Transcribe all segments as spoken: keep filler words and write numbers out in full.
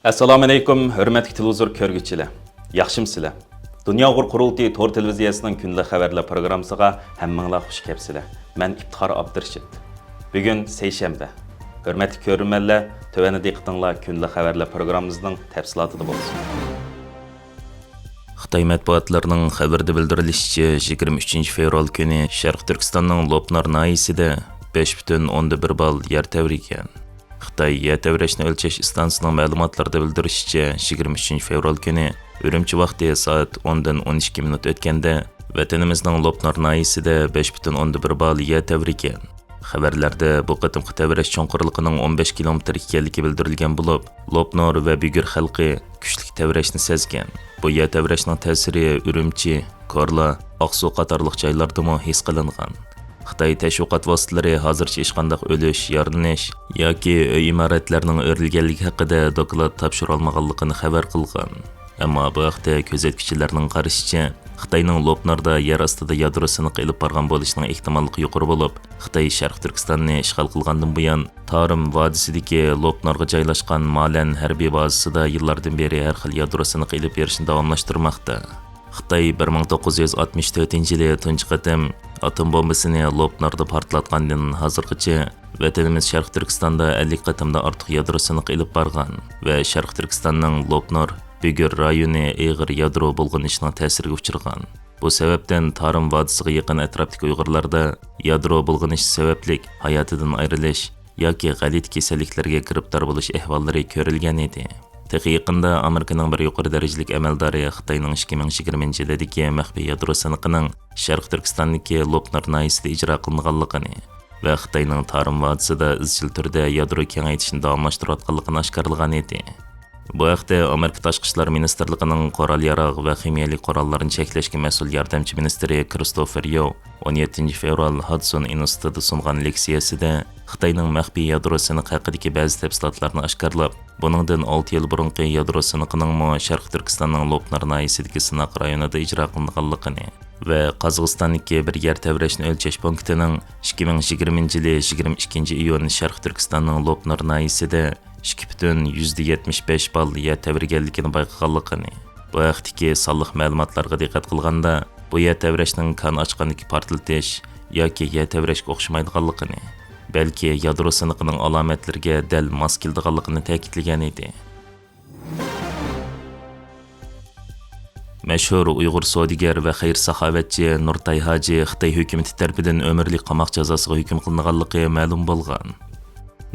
ئەسسالامۇئەلەيكۇم، ھۆرمەتلىك تېلېۋىزور كۆرگۈچىلەر. ياخشىمۇسىلەر؟ دۇنيا ئۇيغۇر قۇرۇلتىيى تور تېلېۋىزىيەسىنىڭ كۈندىلىك خەۋەرلەر پروگراممىسىغا ھەممىڭلار خۇش كەپسىلەر. مەن ئىپتىخار ئابدۇرېشىت. بۈگۈن سەيشەنبە. ھۆرمەتلىك كۆرۈرمەنلەر، تۆۋەندە دىققىتىڭلار كۈندىلىك خەۋەرلەر پروگراممىمىزنىڭ تەپسىلاتىدا بولسۇن. خىتاي مەتبۇئاتلىرىنىڭ خەۋىرىدە بىلدۈرۈلۈشىچە، يىگىرمە ئۈچىنچى فېۋرال كۈنى شەرقىي تۈركىستاننىڭ لوپنار ناھىيەسىدە بەش پۈتۈن ئوندىن بىر بال يەر تەۋرىگەن. خىتاي يەر تەۋرەشنى ئۆلچەش ئىستانسىسىنىڭ مەلۇماتلىرىدا بىلدۈرۈشىچە، يىگىرمە ئۈچىنچى فېۋرال كۈنى ئۈرۈمچى ۋاقتى سائەت ئوندىن ئون ئىككى مىنۇت ئۆتكەندە، ۋەتىنىمىزنىڭ لوپنار ناھىيەسىدە بەش پۈتۈن ئوندىن بىر بال يەر تەۋرىگەن. خەۋەرلەردە بۇ قېتىمقى تەۋرەش چوڭقۇرلۇقىنىڭ ئون بەش كىلومېتىر ئىكەنلىكى بىلدۈرۈلگەن بولۇپ، لوپنور ۋە بۈگۈر خەلقى كۈچلۈك تەۋرەشنى سەزگەن. بۇ يەر تەۋرەشنىڭ تەسىرى ئۈرۈمچى، كارلا، ئاقسۇ قاتارلىق جايلاردىمۇ ھېس قىلىنغان. خىتاي تەشۋىقات ۋاسىتىلىرى ھازىرچە ھېچقانداق ئۆلۈش، يارىلىنىش ياكى ئۆي ئىمارەتلەرنىڭ ئۆرۈلگەنلىكى ھەققىدە دوكلات تاپشۇرالمىغانلىقىنى خەۋەر قىلغان. ئەمما بۇ ھەقتە كۆزەتكۈچىلەرنىڭ قارىشىچە، خىتاينىڭ لوپناردا يەر ئاستىدا يادرو سىنىقى ئېلىپ بارغان بولۇشىنىڭ ئېھتىماللىقى يۇقىرى بولۇپ، خىتاي شەرقىي تۈركىستاننى ئىشغال قىلغاندىن بۇيان، تارىم ۋادىسىدىكى لوپنارغا جايلاشقان مالەن ھەربىي بازىسىدا يىللاردىن بېرى ھەر خىل يادرو سىنىقى ئېلىپ بېرىشنى داۋاملاشتۇرماقتا. خىتاي بىر مىڭ توققۇز يۈز ئاتمىش تۆتىنچى يىلى تۇنجى قېتىم ئاتوم بومبىسىنى لوپناردا پارتلاتقاندىن ھازىرغىچە، ۋەتىنىمىز شەرقىي تۈركىستاندا ئەللىك قېتىمدىن ئارتۇق يادرو سىنىقى ئېلىپ بارغان ۋە شەرقىي تۈركىستاننىڭ لوپنور، بۈگۈر رايونى ئېغىر يادرو بۇلغىنىشىنىڭ تەسىرىگە ئۇچرىغان. بۇ سەۋەبتىن تارىم ۋادىسىغا يېقىن ئەتراپتىكى ئۇيغۇرلاردا يادرو بۇلغىنىشى سەۋەبلىك ھاياتىدىن ئايرىلىش ياكى غەلىتە كېسەللىكلەرگە گىرىپتار بولۇش ئەھۋاللىرى كۆرۈلگەن ئىدى. تېخى يېقىندا ئامېرىكىنىڭ بىر يۇقىرى دەرىجىلىك ئەمەلدارى خىتاينىڭ ئىككى مىڭ يىگىرمىنچى يىلىدىكى مەخپىي يادرو سىنىقىنىڭ شەرقىي تۈركىستاندىكى لوپنار ناھىيەسىدە ئىجرا قىلىنغانلىقىنى ۋە خىتاينىڭ تارىم ۋادىسىدا ئىزچىل تۈردە يادرو كېڭەيتىشنى داۋاملاشتۇرۇۋاتقانلىقىنى ئاشكارىلىغان ئىدى. بۇ ھەقتە ئامېرىكا تاشقى ئىشلار مىنىستىرلىقىنىڭ قورال ياراغ ۋە خىمىيەلىك قوراللارنى چەكلەشكە مەسئۇل ياردەمچى مىنىستىرى كىرىستوفېر يو ئون يەتتىنچى فېۋرال ھادسون ئىنستىتۇتىدا سۇنغان لېكسىيەسىدە خىتاينىڭ مەخپىي يادرو سىنىقى ھەققىدىكى بەزى تەپسىلاتلارنى ئاشكارىلاپ، بۇنىڭدىن ئالتە يىل بۇرۇنقى يادرو سىنىقىنىڭمۇ شەرقىي تۈركىستاننىڭ لوپنار ناھىيەسىدىكى سىناق رايونىدا ئىجرا قىلىنغانلىقىنى ۋە قازاقىستاندىكى بىر يەر تەۋرەشنى ئۆلچەش پونكىتىنىڭ ئىككى مىڭ يىگىرمىنچى يىلى يىگىرمە ئىككىنچى ئىيۇن شەرقىي تۈركىستاننىڭ لوپنور ناھىيەسىدە ئىككى پۈتۈن يۈزدە يەتمىش بەش بال يەر تەۋرىگەنلىكىنى بايقىغانلىقىنى، بۇ ھەقتىكى سانلىق مەلۇماتلارغا دىققەت قىلغاندا، بۇ يەر تەۋرەشنىڭ كان ئاچقاندىكى پارتلىتىش ياكى يەر تەۋرەشكە ئوخشىمايدىغانلىقىنى، بەلكى يادرو سىنىقىنىڭ ئالامەتلىرىگە دەل ماس كېلىدىغانلىقىنى تەكىتلىگەن ئىدى. مەشھۇر ئۇيغۇر سودىگەر ۋە خەير-ساخاۋەتچى نۇرتاي ھاجى خىتاي ھۆكۈمىتى تەرىپىدىن ئۆمۈرلۈك قاماق جازاسىغا ھۆكۈم قىلىنغانلىقى مەلۇم بولغان.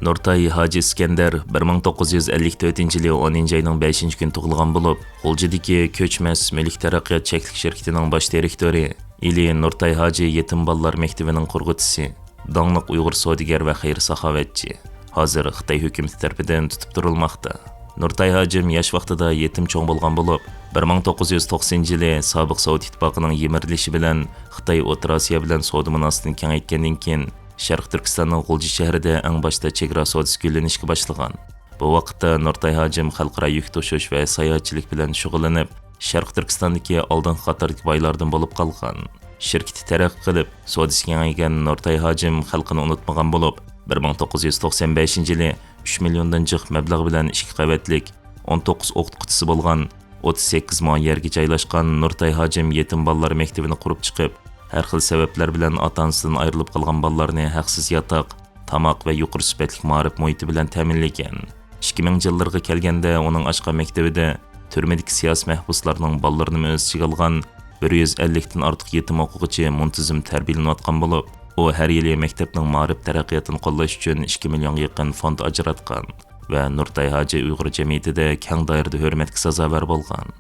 نۇرتاي ھاجى ئىسكەندەر بىر مىڭ توققۇز يۈز ئەللىك تۆتىنچى يىلى ئونىنچى ئاينىڭ بەشىنچى كۈنى تۇغۇلغان بولۇپ، غۇلجىدىكى كۆچمەس مۈلۈك تەرەققىيات چەكلىك شىركىتىنىڭ باش دىرېكتورى، ئىلى نۇرتاي ھاجى يېتىم بالىلار مەكتىۋىنىڭ قۇرغۇچىسى، داڭلىق ئۇيغۇر سودىگەر ۋە خەير-ساخاۋەتچى، ھازىر خىتاي ھۆكۈمىتى تەرىپىدىن تۇتۇپ تۇرۇلماقتا. نۇرتاي ھاجىم ياش ۋاقتىدا يېتىم چوڭ بولغان بولۇپ، بىر مىڭ توققۇز يۈز توقسىنىنچى يىلى سابىق سوۋېت ئىتتىپاقىنىڭ يىمىرىلىشى بىلەن خىتاي ئوتتۇرا ئاسىيا بىلەن سودا مۇناسىۋىتىنى كېڭەيتكەندىن كېيىن، شەرقىي تۈركىستاننىڭ غۇلجا شەھىرىدە ئەڭ باشتا چېگرا سودىسى گۈللىنىشكە باشلىغان. بۇ ۋاقىتتا نۇرتاي ھاجىم خەلقئارا يۈك توشۇش ۋە ساياھەتچىلىك بىلەن شۇغۇللىنىپ، شەرقىي تۈركىستاندىكى ئالدىنقى قاتاردىكى بايلاردىن بولۇپ قالغان. شىركىتى تەرەققىي قىلىپ، سودىسى كېڭەيگەن نۇرتاي ھاجىم خەلقىنى ئۇنتۇمىغان بولۇپ، بىر مىڭ توققۇز يۈز توقسان بەشىنچى يىلى ئۈچ مىليوندىن جىق مەبلەغ بىلەن ئىككى قەۋەتلىك، ئون توققۇز ئوقۇتقۇچىسى بولغان، ئوتتۇز سەككىز مو يەرگە جايلاشقان نۇرتاي ھاجىم يېتىم بالىلار مەكتىۋىنى قۇرۇپ چىقىپ، ھەر خىل سەۋەبلەر بىلەن ئاتا-ئانىسىدىن ئايرىلىپ قالغان بالىلارنى ھەقسىز ياتاق، تاماق ۋە يۇقىرى سۈپەتلىك مائارىپ مۇھىتى بىلەن تەمىنلىگەن. ئىككى مىڭىنچى يىللىرىغا كەلگەندە، ئۇنىڭ ئاچقان مەكتىۋىدە تۈرمىدىكى سىياسىي مەھبۇسلارنىڭ بالىلىرىنىمۇ ئۆز ئىچىگە ئالغان بىر يۈز ئەللىكتىن ئارتۇق يېتىم ئوقۇغۇچى مۇنتىزىم تەربىيەلىنىۋاتقان بولۇپ، ئۇ ھەر يىلى مەكتەپنىڭ مائارىپ تەرەققىياتىنى قوللاش ئۈچۈن ئىككى مىليونغا يېقىن فوند ئاجراتقان ۋە نۇرتاي ھاجى ئۇيغۇر جەمئىيىتىدە كەڭ دائىرىدە ھۆرمەتكە سازاۋەر بولغان.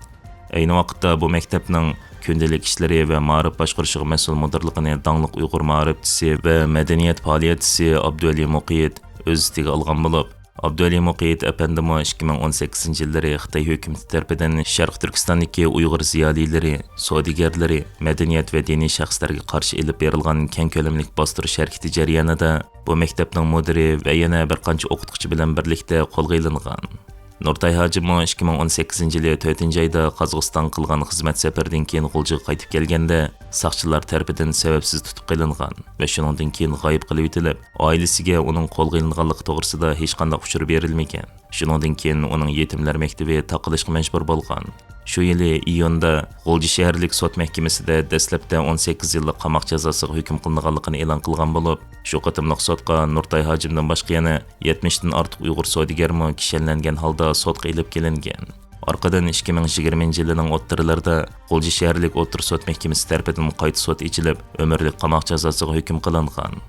ئەينى ۋاقىتتا بۇ مەكتەپنىڭ كۈندىلىك ئىشلىرى ۋە مائارىپ باشقۇرۇشىغا مەسئۇل مۇدىرلىقىنى داڭلىق ئۇيغۇر مائارىپچىسى ۋە مەدەنىيەت پائالىيەتچىسى ئابدۇئەلى مۇقىت ئۆز ئۈستىگە ئالغان بولۇپ، ئابدۇئەلى مۇقىت ئەپەندىمۇ ئىككى مىڭ ئون سەككىزىنچى يىللىرى خىتاي ھۆكۈمىتى تەرىپىدىن شەرقىي تۈركىستاندىكى ئۇيغۇر زىيالىيلىرى، سودىگەرلىرى، مەدەنىيەت ۋە دىنىي شەخسلەرگە قارشى ئېلىپ بېرىلغان كەڭ كۆلەملىك باستۇرۇش ھەرىكىتى جەريانىدا بۇ مەكتەپنىڭ مۇدىرى ۋە يەنە بىر قانچە ئوقۇتقۇچى بىلەن بىرلىكتە قولغا ئېلىنغان. نۇرتاي ھاجىممۇ ئىككى مىڭ ئون سەككىزىنچى يىلى تۆتىنچى ئايدا قازاقىستانغا قىلغان خىزمەت سەپىرىدىن كېيىن غۇلجىغا قايتىپ كەلگەندە، ساقچىلار تەرىپىدىن سەۋەبسىز تۇتۇپ قېلىنغان ۋە شۇنىڭدىن كېيىن غايىب قىلىۋېتىلىپ، ئائىلىسىگە ئۇنىڭ قولغا ئېلىنغانلىقى توغرىسىدا ھېچقانداق ئۇچۇر بېرىلمىگەن. شۇنىڭدىن كېيىن ئۇنىڭ يېتىملەر مەكتىۋى تاقىلىشقا مەجبۇر بولغان. شۇ يىلى ئىيۇندا غۇلجا شەھەرلىك سوت مەھكىمىسىدە دەسلەپتە ئون سەككىز يىللىق قاماق جازاسىغا ھۆكۈم قىلىنغانلىقىنى ئېلان قىلغان بولۇپ، شۇ قېتىملىق سوتقا نۇرتاي ھاجىمدىن باشقا يەنە يەتمىشتىن ئارتۇق ئۇيغۇر سودىگەرمۇ كىشەنلەنگەن ھالدا سوتقا ئېلىپ كېلىنگەن. ئارقىدىن ئىككى مىڭ يىگىرمىنچى يىلىنىڭ ئوتتۇرىلىرىدا غۇلجا شەھەرلىك ئوتتۇرا سوت مەھكىمىسى تەرىپىدىن قايتا سوت ئېچىلىپ، ئۆمۈرلۈك قاماق جازاسىغا ھۆكۈم قىلىنغان.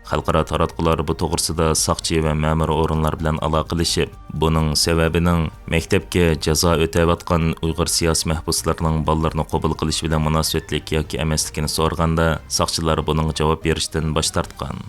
خەلقئارا تاراتقۇلار بۇ توغرىسىدا ساقچى ۋە مەمۇرىي ئورۇنلار بىلەن ئالاقىلىشىپ، بۇنىڭ سەۋەبىنىڭ مەكتەپكە جازا ئۆتەۋاتقان ئۇيغۇر سىياسىي مەھبۇسلىرىنىڭ بالىلىرىنى قوبۇل قىلىشى بىلەن مۇناسىۋەتلىك ياكى ئەمەسلىكىنى سورىغاندا، ساقچىلار بۇنىڭغا جاۋاب بېرىشتىن باش تارتقان.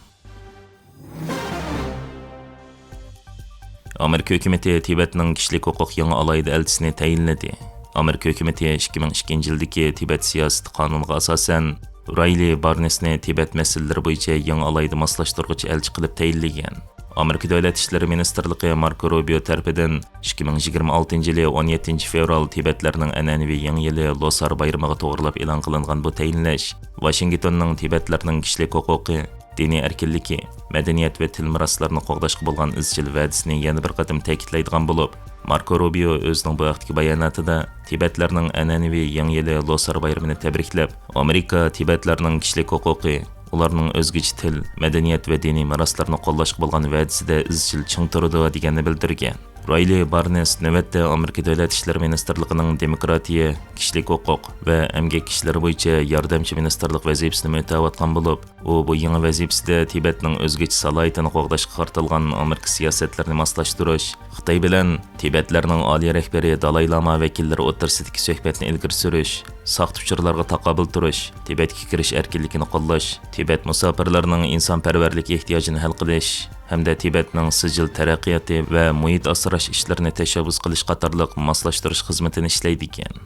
ئامېرىكا ھۆكۈمىتى تىبەتنىڭ كىشىلىك ھوقۇق يېڭى ئالاھىدە ئەلچىسىنى تەيىنلىدى. ئامېرىكا ھۆكۈمىتى ئىككى مىڭ ئىككىنچى يىلدىكى تىبەت سىياسىتى قانۇنىغا ئاساسەن، رايلى بارنېسنى تىبەت مەسىلىلىرى بويىچە يېڭى ئالاھىدە ماسلاشتۇرغۇچى ئەلچى قىلىپ تەيىنلىگەن. ئامېرىكا دۆلەت ئىشلىرى مىنىستىرلىقى ماركو روبىيو تەرىپىدىن ئىككى مىڭ يىگىرمە ئالتىنچى يىلى ئون يەتتىنچى فېۋرال تىبەتلەرنىڭ ئەنئەنىۋى يېڭى يىلى لوسار بايرىمىغا توغرىلاپ ئېلان قىلىنغان بۇ تەيىنلەش ۋاشىنگتوننىڭ تىبەتلەرنىڭ كىشىلىك ھوقۇقى، دىنىي ئەركىنلىكى، مەدەنىيەت ۋە تىل مىراسلىرىنى قوغداشقا بولغان ئىزچىل ۋەدىسىنى يەنە بىر قېتىم تەكىتلەيدىغان بولۇپ، ماركو روبىيو ئۆزىنىڭ بۇ ھەقتىكى باياناتىدا تىبەتلەرنىڭ ئەنئەنىۋى يېڭى يىلى لوسار بايرىمىنى تەبرىكلەپ، ئامېرىكا تىبەتلەرنىڭ كىشىلىك ھوقۇقى، ئۇلارنىڭ ئۆزگىچە تىل، مەدەنىيەت ۋە دىنىي مىراسلىرىنى قوللاشقا بولغان ۋەدىسىدە ئىزچىل چىڭ تۇرىدۇ، دېگەننى بىلدۈرگەن. رايلى بارنېس نۆۋەتتە ئامېرىكا دۆلەت ئىشلىرى مىنىستىرلىقىنىڭ دېموكراتىيە، كىشىلىك ھوقۇق ۋە ئەمگەك ئىشلىرى بويىچە ياردەمچى مىنىستىرلىق ۋەزىپىسىنى ئۆتەۋاتقان بولۇپ، ئۇ بۇ يېڭى ۋەزىپىسىدە تىبەتنىڭ ئۆزگىچە سالاھىيىتىنى قوغداشقا قارىتىلغان ئامېرىكا سىياسەتلىرىنى ماسلاشتۇرۇش، خىتاي بىلەن تىبەتلەرنىڭ ئالىي رەھبىرى دالاي لاما ۋەكىللىرى ئوتتۇرىسىدىكى سۆھبەتنى ئىلگىرى سۈرۈش، ساختا ئۇچۇرلارغا تاقابىل تۇرۇش، تىبەتكە كىرىش ئەركىنلىكىنى قوللاش، تىبەت مۇساپىرلىرىنىڭ ئىنسانپەرۋەرلىك ئېھتىياجىنى ھەل قىلىش ھەمدە تىبەتنىڭ سىجىل تەرەققىياتى ۋە مۇھىت ئاسراش ئىشلىرىنى تەشەببۇس قىلىش قاتارلىق ماسلاشتۇرۇش خىزمىتىنى ئىشلەيدىكەن.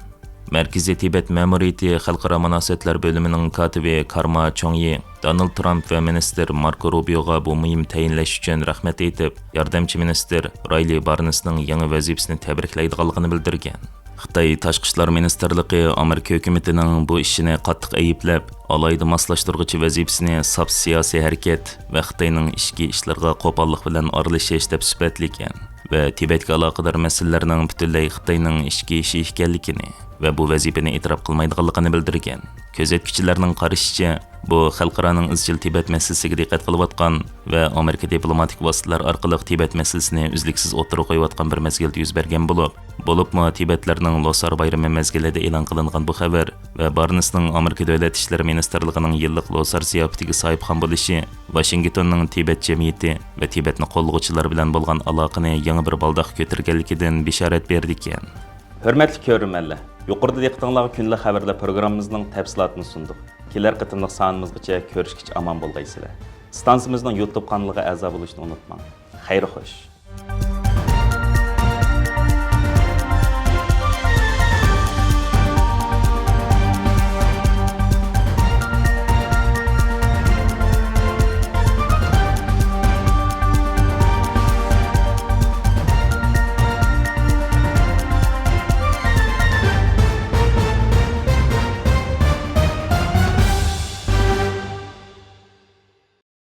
مەركىزىي تىبەت مەمۇرىيىتى خەلقئارا مۇناسىۋەتلەر بۆلۈمىنىڭ كاتىپى كارما چوڭيى دونالد ترامپ ۋە مىنىستىر ماركو روبىيوغا بۇ مۇھىم تەيىنلەش ئۈچۈن رەھمەت ئېيتىپ، ياردەمچى مىنىستىر رايلى بارنېسنىڭ يېڭى ۋەزىپىسىنى تەبرىكلەيدىغانلىقىنى بىلدۈرگەن. خىتاي تاشقى ئىشلار مىنىستىرلىقى ئامېرىكا ھۆكۈمىتىنىڭ بۇ ئىشىنى قاتتىق ئەيىبلەپ، ئالاھىدە ماسلاشتۇرغۇچى ۋەزىپىسىنى ساپ سىياسىي ھەرىكەت ۋە خىتاينىڭ ئىچكى ئىشلىرىغا قوپاللىق بىلەن ئارىلىشىش دەپ سۈپەتلىگەن ۋە تىبەتكە ئالاقىدار مەسىلىلەرنىڭ پۈتۈنلەي خىتاينىڭ ئىچكى ئىشى ئىكەنلىكىنى ۋە بۇ ۋەزىپىنى ئېتىراپ قىلمايدىغانلىقىنى بىلدۈرگەن. كۆزەتكۈچىلەرنىڭ قارىشىچە، بۇ خەلقئارانىڭ ئىزچىل تىبەت مەسىلىسىگە دىققەت قىلىۋاتقان ۋە ئامېرىكا دىپلوماتىك ۋاسىتىلەر ئارقىلىق تىبەت مەسىلىسىنى ئۈزلۈكسىز ئوتتۇرىغا قويۇۋاتقان بىر مەزگىلدە يۈز بەرگەن بولۇپ، بولۇپمۇ تىبەتلەرنىڭ لوسار بايرىمى مەزگىلىدە ئېلان قىلىنغان بۇ خەۋەر ۋە بارنېسنىڭ ئامېرىكا دۆلەت ئىشلىرى مىنىستىرلىقىنىڭ يىللىق لوسار زىياپىتىگە ساھىبخان بولۇشى ۋاشىنگتوننىڭ تىبەت جەمئىيىتى ۋە تىبەتنى قوللىغۇچىلار بىلەن بولغان ئالاقىنى يېڭى بىر بالداققا كۆتۈرگەنلىكىدىن بېشارەت بېرىدىكەن. ھۆرمەتلىك كۆرۈرمەنلەر، يۇقىرىدا دىققىتىڭلارغا كۈندىلىك خەۋەرلەر پروگراممىمىزنىڭ تەپسىلاتىنى سۇندۇق. كېلەر قېتىملىق سانىمىزغىچە كۆرۈشكىچە ئامان بولغايسىلەر. ئىستانسىمىزنىڭ يۇتۇب قانىلىغا ئەزا بولۇشنى ئۇنتۇماڭ. خەير خوش.